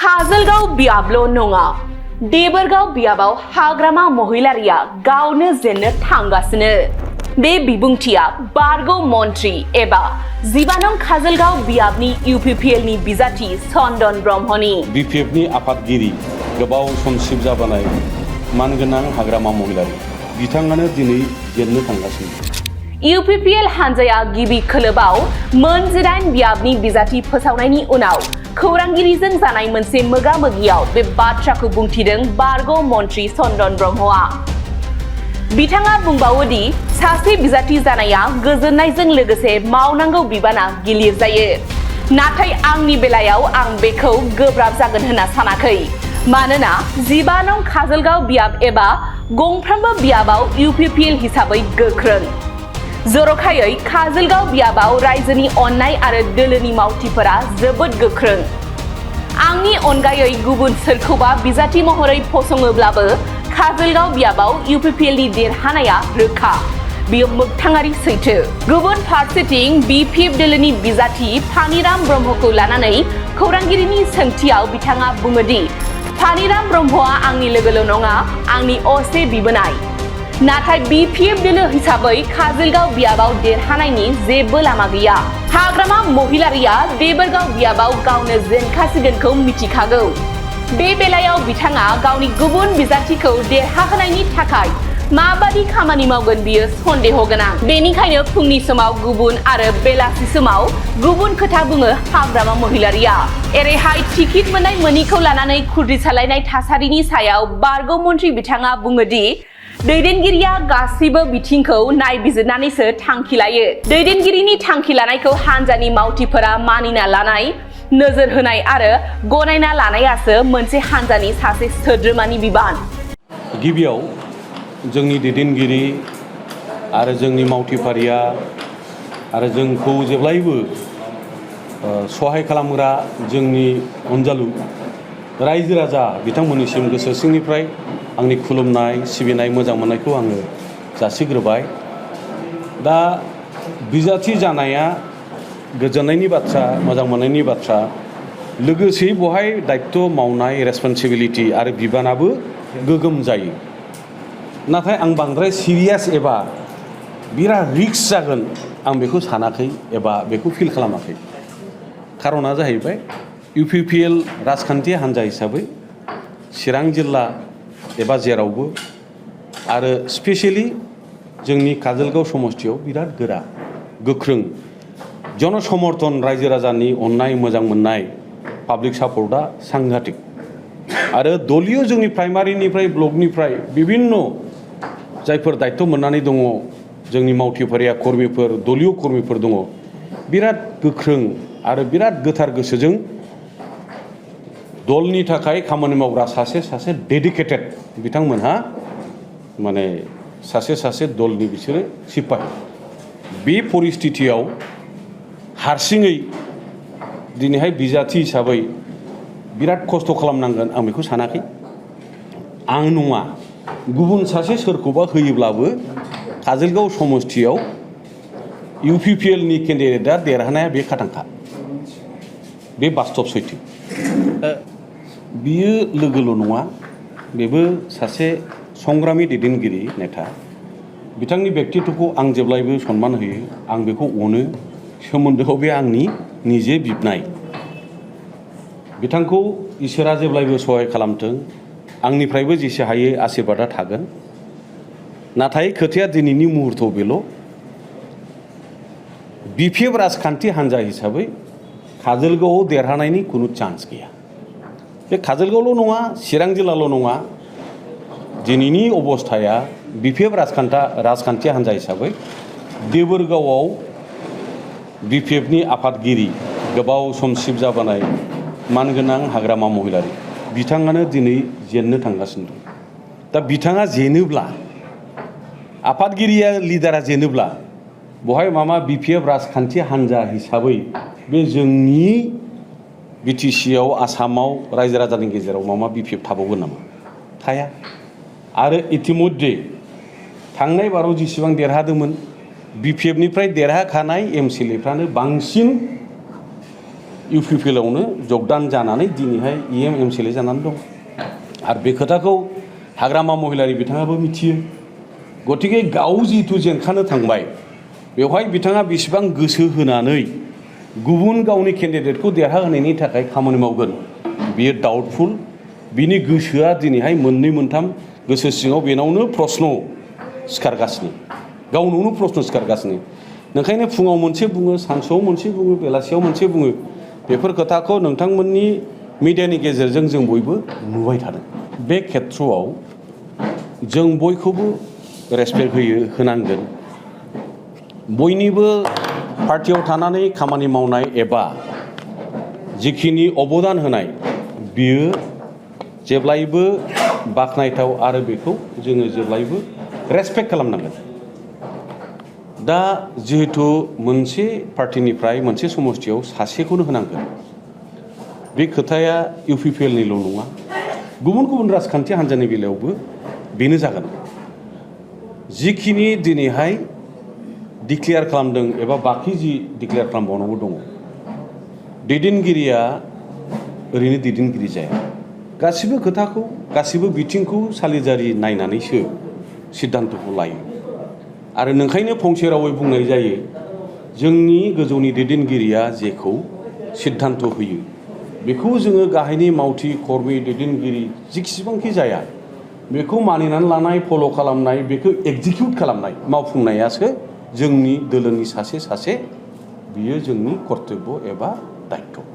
काजलगाव बियाबल' नङा देबोरगाव बियाबाव हाग्रामा महिलारिया गावनो जेननो थांगासिनो। बे बिबुंथिया बारगौ मन्त्रि एबा 12 नं काजलगाव बियाबनि UPPLनि बिजाथि चन्दन ब्रह्मनि। BPFनि आफादगिरि गोबाव सम सिबजाबोनाय मानगोनां हाग्रामा महिलारि बिथाङानो दिनै जेननो थांगासिनो। UPPL हानजाया गिबि खोलोबाव मोन 18 बियाबनि बिजाथि फोसावनायनि उनाव खौरांगिरिजों जानाय मोनसे मोगा-मोगियाव बे बाथ्राखौ बुंथिदों बारगौ मन्त्रि चन्दन ब्रह्मआ। बिथाङा बुंबावो दि सासे बिजाथि जानाया गोजोननायजों लोगोसे मावनांगौ बिबाना गिलिर जायो। नाथाय आंनि बेलायाव आं बेखौ गोब्राब जागोन होनना सानाखै। मानोना 12 नं काजलगाव बियाब एबा गंफ्रोमबो बियाबाव UPPL हिसाबै गोख्रों। जर'खायै काजलगाव बियाबाव रायजोनि अननाय आरो दोलोनि मावथिफोरा जोबोद गोख्रों। आंनि अनगायै गुबुन सोरखौबा बिजाथि महरै फसङोब्लाबो काजलगाव बियाबाव UPPLनि देरहानाया रोखा। बेयो मोगथाङारि सैथो। गुबुन फारसेथिं BPF दोलोनि बिजाथि फानिराम ब्रह्मखौ लानानै खौरांगिरिनि सोंथियाव बिथाङा बुङो दि फानिराम ब्रह्मआ आंनि लोगोल' नङा, आंनि असे बिबोनाय। नाथाय BPF दोलो हिसाबै काजलगाव बियाबाव देरहानायनि जेबो लामा गैया। हाग्रामा महिलारिया देबोरगाव बियाबाव गावनो जेनखासिगोनखौ मिथिखागौ। बे बेलायाव बिथाङा गावनि गुबुन बिजाथिखौ देरहाहोनायनि थाखाय माबादि खामानि मावगोन बियो सन्देह गोनां। बेनिखायनो फुंनि समाव गुबुन आरो बेलासि समाव गुबुन खोथा बुङो हाग्रामा महिलारिया। एरैहाय टिकेट मोननाय मोनिखौ लानानै खुद्रि सालायनाय थासारिनि सायाव बारगौ मन्त्रि बिथाङा बुङो दि दैदेनगिरिया गासिबो बिथिंखौ नायबिजिरनानैसो थांखि लायो। दैदेनगिरिनि थांखि लानायखौ हानजानि मावथिफोरा मानिना लानाय, नोजोर होनाय आरो गनायना लानायासो मोनसे हानजानि सासे सोद्रोमानि बिबान। गिबियाव जोंनि दैदेनगिरि आरो जोंनि मावथिफारिया आरो जोंखौ जेब्लायबो सहाय खालामग्रा जोंनि अनजालु रायजो राजा बिथांमोननिसिम गोसो सिंनिफ्राय आंनि खुलुमनाय सिबिनाय मोजां मोननायखौ आङो जासिग्रोबाय। दा बिजाथि जानाया गोजोननायनि बाथ्रा, मोजां मोननायनि बाथ्रा, लोगोसे बहाय दायित्व मावनाय रेसपन्सिबिलिटि आरो बिबानाबो गोगोम जायो। नाथाय आं बांद्राय सिरियास एबा बिराद रिक्स जागोन आं बेखौ सानाखै एबा बेखौ फिल खालामाखै। खारना जाहैबाय UPPL राजखान्थि हान्जा हिसाबै चिरां जिल्ला एबा जेरावबो आरो स्पेसियेलि जोंनि काजलगाव समस्थियाव बिराद गोरा गोख्रों जनसमर्थन रायजो राजानि अननाय मोजां मोननाय पाब्लिक सापर्टआ सांघातिक आरो दलिय जोंनि प्राइमारिनिफ्राय ब्लकनिफ्राय बिभिन्न जायफोर दायित्व मोननानै दङ जोंनि मावथिफारिया कर्मिफोर दलिय कर्मिफोर दङ बिराद गोख्रों आरो बिराद गोथार गोसोजों दलनि थाखाय खामानि मावग्रा सासे डेडिकेटेड बिथांमोनहा माने सासे दलनि बिसोरो सिपाहि। बे परिस्थितियाव हारसिङै दिनैहाय बिजाथि हिसाबै बिराद खस्थ' खालामनांगोन आं बेखौ सानाखै। आं नङा गुबुन सासे सोरखौबा होयोब्लाबो काजलगाव समस्थियाव UPPLनि केन्डिडेटआ देरहानाया बे खाथांखा। बे बास्तब सैथो। बियो लोगोल' नङा, बेबो सासे संग्रामि दैदेनगिरि नेता। बिथांनि व्यक्तित्वखौ आं जेब्लायबो सनमान होयो, आं बेखौ अनो। सोमोन्दोआव बे आंनि निजे बिबनाय। बिथांखौ इसोरा जेब्लायबो सहाय खालामथों, आंनिफ्रायबो जेसे हायो आशीर्बादा थागोन। नाथाय खोथाया दिनैनि मुहुर्तआव बेल' BPF राजखान्थि हान्जा हिसाबै काजलगावआव देरहानायनि खुनु चान्स गैया। बे काजलगावल' नङा, चिरां जिल्लाल' नङा, दिनैनि अबस्थाया BPF राजखान्थि हान्जा हिसाबै देबोरगावआव BPFनि आफादगिरि गोबाव सम सिबजाबोनाय मानगोनां हाग्रामा महिलारि बिथाङानो दिनै जेननो थांगासिनो दं। दा बिथाङा जेनोब्ला आफादगिरिया लिडारा जेनोब्ला बहाय मामा BPF राजखान्थि हान्जा हिसाबै बे जोंनि BTCआव आसामाव रायजो राजानि गेजेराव मामा BPF थाबावगोन नामा? थाया। आरो इतिमध्य थांनाय बाराव जेसेबां देरहादोंमोन BPFनिफ्राय देरहाखानाय MCLAफ्रानो बांसिन इउपिपिएलआवनो जगदान जानानै दिनैहाय EM MCLA जानानै दं आरो बे खोथाखौ हाग्रामा महिलारि बिथाङाबो मिथियो गतिके गाव जिहेतु जेनखानो थांबाय बेवहाय बिथाङा बेसेबां गोसो होनानै गुबुन गावनि केन्डिडेटखौ देरहाहोनायनि थाखाय खामानि मावगोन बियो डाउटफुल बिनि गोसोआ दिनैहाय मोननै मोनथाम गोसो सिङाव बेनावनो प्रश्न सिखारगासिनो गावनावनो प्रश्न सिखारगासिनो ओंखायनो फुङाव मोनसे बुङो सानसुआव मोनसे बुङो बेलासियाव मोनसे बुङो बेफोर खोथाखौ नोंथांमोननि मिडियानि गेजेरजों जों बयबो नुबाय थादों बे खेथ्रआव जों बयखौबो रेसपेक्ट होनांगोन बयनिबो पार्टियाव थानानै खामानि मावनाय एबा जिखिनि अबदान होनाय बियो जेब्लायबो बाख्नायथाव आरो बेखौ जोङो जेब्लायबो रेसपेक्ट खालामनांगोन दा जिहेतु मोनसे पार्टिनिफ्राय मोनसे समष्टियाव सासेखौनो होनांगोन बे खोथाया इउपिपिएलनिल' नङा गुबुन गुबुन राजखान्थि हान्जानि बेलायावबो बेनो जागोन जिखिनि दिनैहाय डिक्लेयार खालामदों एबा बाखि जि डिक्लेयार खालामबावनांगौ दङ दैदेनगिरिया ओरैनो दैदेनगिरि जाया गासिबो खोथाखौ गासिबो बिथिंखौ सालिजारि नायनानैसो सिद्धान्तखौ लायो आरो नोंखायनो फंसे रावै बुंनाय जायो जोंनि गोजौनि दैदेनगिरिया जेखौ सिद्धान्त होयो बेखौ जोङो गाहायनि मावथि कर्मि दैदेनगिरि जेसेबांखि जाया बेखौ मानिनानै लानाय फल' खालामनाय बेखौ एक्जिकिउट खालामनाय मावफुंनायासो जोंनि दोलोनि सासे बियो जोंनि कर्तब्य एबा दायित्व